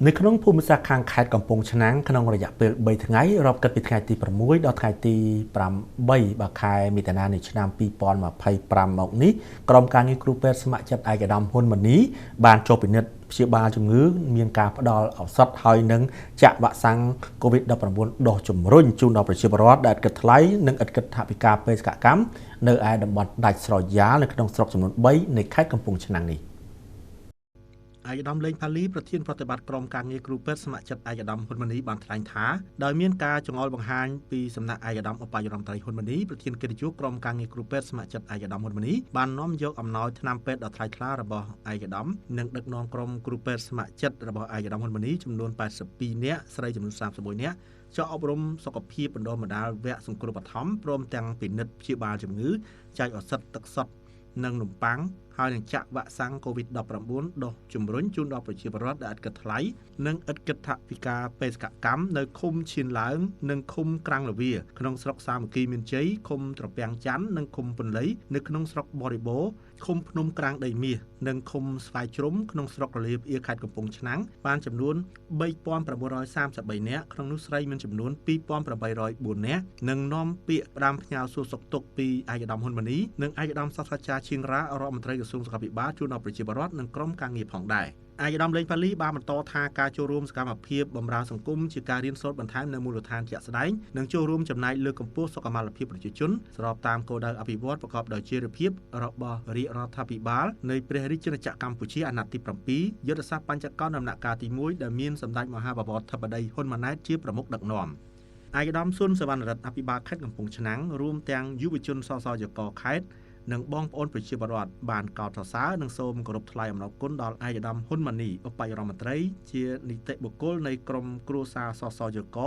នៅក្នុងភូមិសាស្ត្រខាងខេត្តកំពង់ឆ្នាំងក្នុងរយៈពេល3ថ្ងៃរាប់គិតពីថ្ងៃទី6ដល់ថ្ងៃទី8បាទខែមិថុនានៃឆ្នាំ2025មកនេះក្រុមការងារគ្រូពេទ្យស្ម័គ្រចិត្តឯកឧត្តមហ៊ុនម៉ាណីបានចុះពិនិត្យព្យាបាលជំងឺមានការផ្ដល់ឱសថហើយនឹងចាក់វ៉ាក់សាំង COVID-19 ដុសជំរុញជូនដល់ប្រជាពលរដ្ឋដែលឥតគិតថ្លៃនិងឥតគិតថវិកាបេសកកម្មនៅឯតំបន់ដាច់ស្រយាលនៅក្នុងស្រុកចំនួន3នៃខេត្តកំពង់ឆ្នាំងនេះឯកឧត្តមលេងផាលីប្រធានប្រតិបត្តិក្រុមការងារគ្រូពេទ្យស្ម័គ្រចិត្តឯកឧត្តមហ៊ុនម៉ាណីបានថ្លែងថាដោយមានការចង្អុលបង្ហាញពីសំណាក់ឯកឧត្តមឧបនាយករដ្ឋមន្ត្រីហ៊ុនម៉ាណីប្រធានកិត្តិយសក្រុមការងារគ្រូពេទ្យស្ម័គ្រចិត្តឯកឧត្តមហ៊ុនម៉ាណីបាននាំយកអំណោយថ្នាំពេទ្យដ៏ថ្លៃថ្លារបស់ឯកឧត្តមនិងដឹកនាំក្រុមគ្រូពេទ្យស្ម័គ្រចិត្តរបស់ឯកឧត្តមហ៊ុនម៉ាណីចំនួន82នាក់ស្រីចំនួន31នាក់ចុះអប់រំសុខភាពបណ្ដុះបណ្ដាលវគ្គសង្គ្រោះបឋមព្រមទាំងពិនិត្យព្យាបាលជំងឺចែកឱសថទឹកសុទ្ធនិងនំប៉័ងហើយនឹងចាក់វ៉ាក់សាំង COVID-19 ដុសជំរុញជូនដល់ប្រជាពលរដ្ឋដែលឥតគិតថ្លៃនិងឥតគិតថវិកាបេសកកម្មនៅឃុំឈៀនឡើងនិងឃុំក្រាំងលវាក្នុងស្រុកសាមគ្គីមានជ័យឃុំត្រពាំងច័ន្ទនិងឃុំពន្លៃនៅក្នុងស្រុកបរិបូរឃុំភ្នំក្រាំងដីមាសនិងឃុំស្វាយជ្រុំក្នុងស្រុករលាប្អៀរខេត្តកំពង់ឆ្នាំងបានចំនួន3933នាក់ក្នុងនោះស្រីមានចំនួន2804នាក់និងនាំពាក្យផ្ដាំផ្ញើសួរសុខទុក្ខពីឯកឧត្តមហ៊ុនម៉ាណីនិងឯកឧត្តមសាស្ត្រាចារ្យឈៀងរ៉ារដ្ឋមន្ត្រីក្រសួងសុខាភិបាលជូនដល់ប្រជាពលរដ្ឋនិងក្រុមការងារផងដែរឯកឧត្តមលេងផាលីបានបន្តថាការចូលរួមសកម្មភាពបម្រើសង្គមជាការរៀនសូត្របន្ថែមនៅមូលដ្ឋានជាក់ស្ដែងនិងចូលរួមចំណែកលើកកម្ពស់សុខុមាលភាពប្រជាជនស្របតាមគោលដៅអភិវឌ្ឍប្រកបដោយចីរភាពរបស់រាជរដ្ឋាភិបាលនៃព្រះរាជាណាចក្រកម្ពុជាអាណត្តិទី7យុទ្ធសាស្ត្របញ្ចកោណដំណាក់កាលទី1ដែលមានសម្ដេចមហាបវរធិបតីហ៊ុនម៉ាណែតជាប្រមុខដឹកនាំឯកឧត្តមស៊ុនសវណ្ណរិទ្ធអភិបាលខេត្តកំពង់ឆ្នាំងរួមទាំងយុវជនសសយកខេត្តនិងបងប្អូនប្រជាពលរដ្ឋបានកោតសរសើរនិងសូមគោរពថ្លែងអំណរគុណដល់ឯកឧត្តមហ៊ុនម៉ាណីឧបនាយករដ្ឋមន្ត្រីជានីតិបុគ្គលនៃក្រុមគ្រួសារសសយក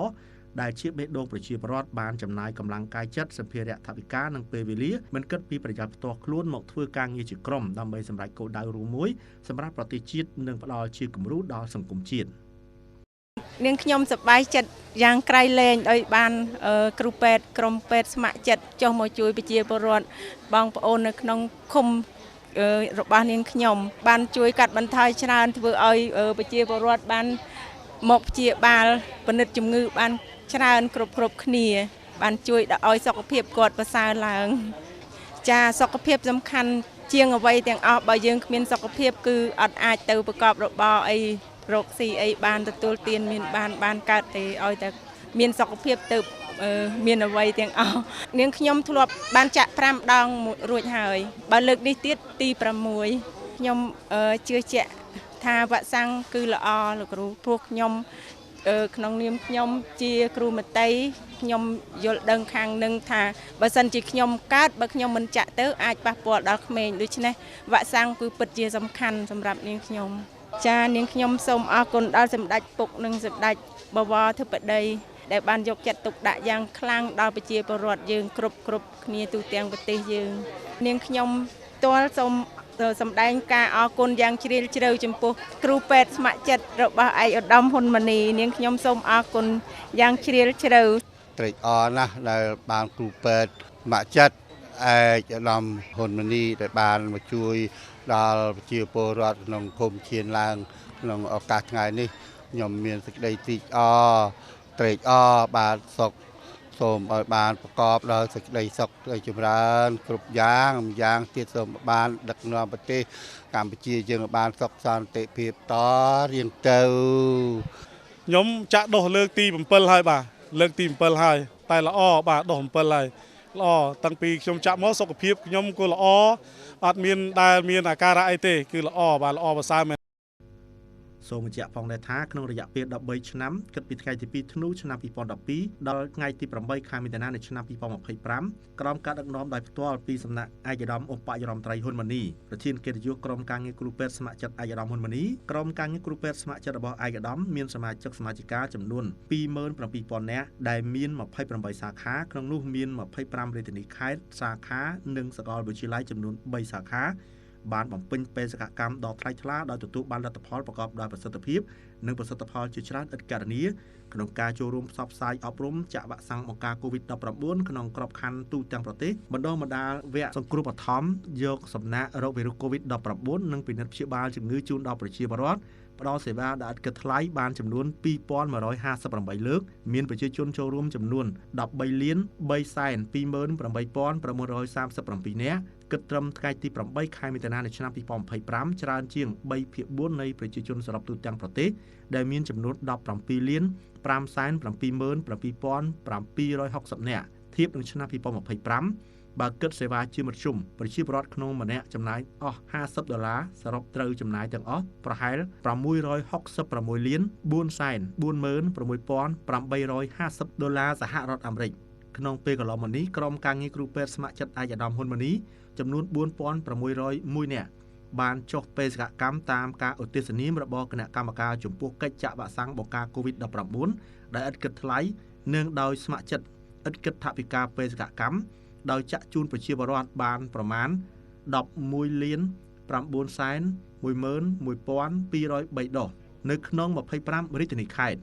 ដែលជាបេះដូងប្រជាពលរដ្ឋបានចំណាយកម្លាំងកាយចិត្តសម្ភារៈថវិកានិងពេលវេលាមិនគិតពីប្រយោជន៍ផ្ទាល់ខ្លួនមកធ្វើការងារជាក្រុមដើម្បីសម្រេចគោលដៅរួមមួយសម្រាប់ប្រទេសជាតិនិងផ្ដល់ជាគំរូដល់សង្គមជាតិនាងខ្ញុំសប្បាយចិត្តយ៉ាងក្រៃលែងដោយបានគ្រូពេទ្យក្រុមពេទ្យស្ម័គ្រចិត្តចុះមកជួយប្រជាពលរដ្ឋបងប្អូននៅក្នុងឃុំរបស់នាងខ្ញុំបានជួយកាត់បន្ថយច្រើនធ្វើឲ្យប្រជាពលរដ្ឋបានមកព្យាបាលពិនិត្យជំងឺបានច្រើនគ្រប់គ្នាបានជួយដល់ឲ្យសុខភាពគាត់ប្រសើរឡើងចាសុខភាពសំខាន់ជាងអ្វីទាំងអស់បើយើងគ្មានសុខភាពគឺអត់អាចទៅប្រកបរបរអីរកស៊ីអីបានទទួលទានមានបានកើតទេឲ្យតែមានសុខភាពទៅមានអ្វីទាំងអស់នាងខ្ញុំធ្លាប់បានចាក់5ដងរួចហើយបើលើកនេះទៀតទី6ខ្ញុំជឿជាក់ថាវ៉ាក់សាំងគឺល្អលោកគ្រូព្រោះខ្ញុំក្នុងនាមខ្ញុំជាគ្រូមតីខ្ញុំយល់ដឹងខាងនឹងថាបើសិនជាខ្ញុំកើតបើខ្ញុំមិនចាក់ទៅអាចប៉ះពាល់ដល់ក្មេងដូច្នេះវ៉ាក់សាំងគឺពិតជាសំខាន់សម្រាប់នាងខ្ញុំចានាងខ្ញុំសូមអរគុណដល់សម្ដេចពុកនិងសម្ដេចបវរធិបតីដែលបានយកចិត្តទុកដាក់យ៉ាងខ្លាំងដល់ប្រជាពលរដ្ឋយើងគ្រប់គ្នាទូទាំងប្រទេសយើងនាងខ្ញុំផ្ទាល់សូមសម្ដែងការអរគុណយ៉ាងជ្រាលជ្រៅចំពោះគ្រូពេទ្យស្ម័គ្រចិត្តរបស់ឯកឧត្តមហ៊ុនម៉ាណីនាងខ្ញុំសូមអរគុណយ៉ាងជ្រាលជ្រៅត្រេកអរណាស់ដែលបានគ្រូពេទ្យស្ម័គ្រចិត្តឯកឧត្តមហ៊ុនម៉ាណីដែលបានមកជួយដល់ប្រជាពលរដ្ឋក្នុងឃុំឈៀនឡើងក្នុងឱកាសថ្ងៃនេះខ្ញុំមានសេចក្តីត្រេកអរត្រេកអរបាទសុខសូមឲ្យបានប្រកបដោយសេចក្តីសុខចម្រើនគ្រប់យ៉ាងម្យ៉ាងទៀតសូមបានដឹកនាំប្រទេសកម្ពុជាយើងឲ្យបានសុខសន្តិភាពតរៀងទៅខ្ញុំចាក់ដុសលើកទី7ហើយបាទលើកទី7ហើយតែល្អបាទដុស7ហើយល្អតាំងពីខ្ញុំចាក់មកសុខភាពខ្ញុំក៏ល្អអត់មានដែលមានអាការៈអីទេគឺល្អបាទល្អប្រសើរមែនសូមបញ្ជាក់ផងដែរថាក្នុងរយៈពេល13ឆ្នាំគិតពីថ្ងៃទី2ធ្នូឆ្នាំ2012ដល់ថ្ងៃទី8ខែមិថុនានៃឆ្នាំ2025ក្រោមការដឹកនាំដោយផ្ទាល់ពីសំណាក់ឯកឧត្តមឧបនាយករដ្ឋមន្ត្រីហ៊ុនម៉ាណីប្រធានកិត្តិយសក្រុមការងារគ្រូពេទ្យស្ម័គ្រចិត្តឯកឧត្តមហ៊ុនម៉ាណីក្រុមការងារគ្រូពេទ្យស្ម័គ្រចិត្តរបស់ឯកឧត្តមមានសមាជិកសមាជិកាចំនួន27000នាក់ដែលមាន28សាខាក្នុងនោះមាន25រាជធានីខេត្តសាខានិងសាកលវិទ្យាល័យចំនួន3សាខាបានបំពេញបេសកកម្មដ៏ថ្លៃថ្លាដោយទទួលបានលទ្ធផលប្រកបដោយប្រសិទ្ធភាពនិងប្រសិទ្ធផលជាច្រើនឥតគណនាក្នុងការចូលរួមផ្សព្វផ្សាយអប់រំចាក់វ៉ាក់សាំងបង្ការ COVID-19 ក្នុងក្របខ័ណ្ឌទូទាំងប្រទេសបណ្ដុះបណ្ដាលវគ្គសង្គ្រោះបឋមយកសំណាក់រោគវីរុស COVID-19 និងពិនិត្យព្យាបាលជំងឺជូនដល់ប្រជាពលរដ្ឋ ផ្ដល់សេវាដែលឥតគិតថ្លៃបានចំនួន2158លើក មានប្រជាជនចូលរួមចំនួន13លាន328,937នាក់ គិតត្រឹមថ្ងៃទី8ខែមិថុនានៃឆ្នាំ2025 ច្រើនជាង3/4នៃប្រជាជនសរុបទូទាំងប្រទេស ដែលមានចំនួន17លាន577,760នាក់។ ធៀបនឹងឆ្នាំ2025 បើគិតសេវាជាមធ្យម ប្រជាពលរដ្ឋក្នុងម្នាក់ចំណាយអស់50ដុល្លារ សរុបត្រូវចំណាយទាំងអស់ប្រហែល666លាន446,850ដុល្លារសហរដ្ឋអាមេរិក។ ក្នុងពេលកន្លងមកនេះ ក្រុមការងារគ្រូពេទ្យស្ម័គ្រចិត្តឯកឧត្តមហ៊ុនម៉ាណីចំនួន4601នាក់ បានចុះបេសកកម្មតាមការឧទ្ទិសនាមរបស់គណៈកម្មការចំពោះកិច្ចចាក់វ៉ាក់សាំងបង្ការ COVID-19 ដែលឥតគិតថ្លៃ និងដោយស្ម័គ្រចិត្តឥតគិតថវិកាបេសកកម្ម ដោយចាក់ជូនប្រជាពលរដ្ឋបានប្រមាណ11លាន911,203ដូស នៅក្នុង25រាជធានីខេត្ត។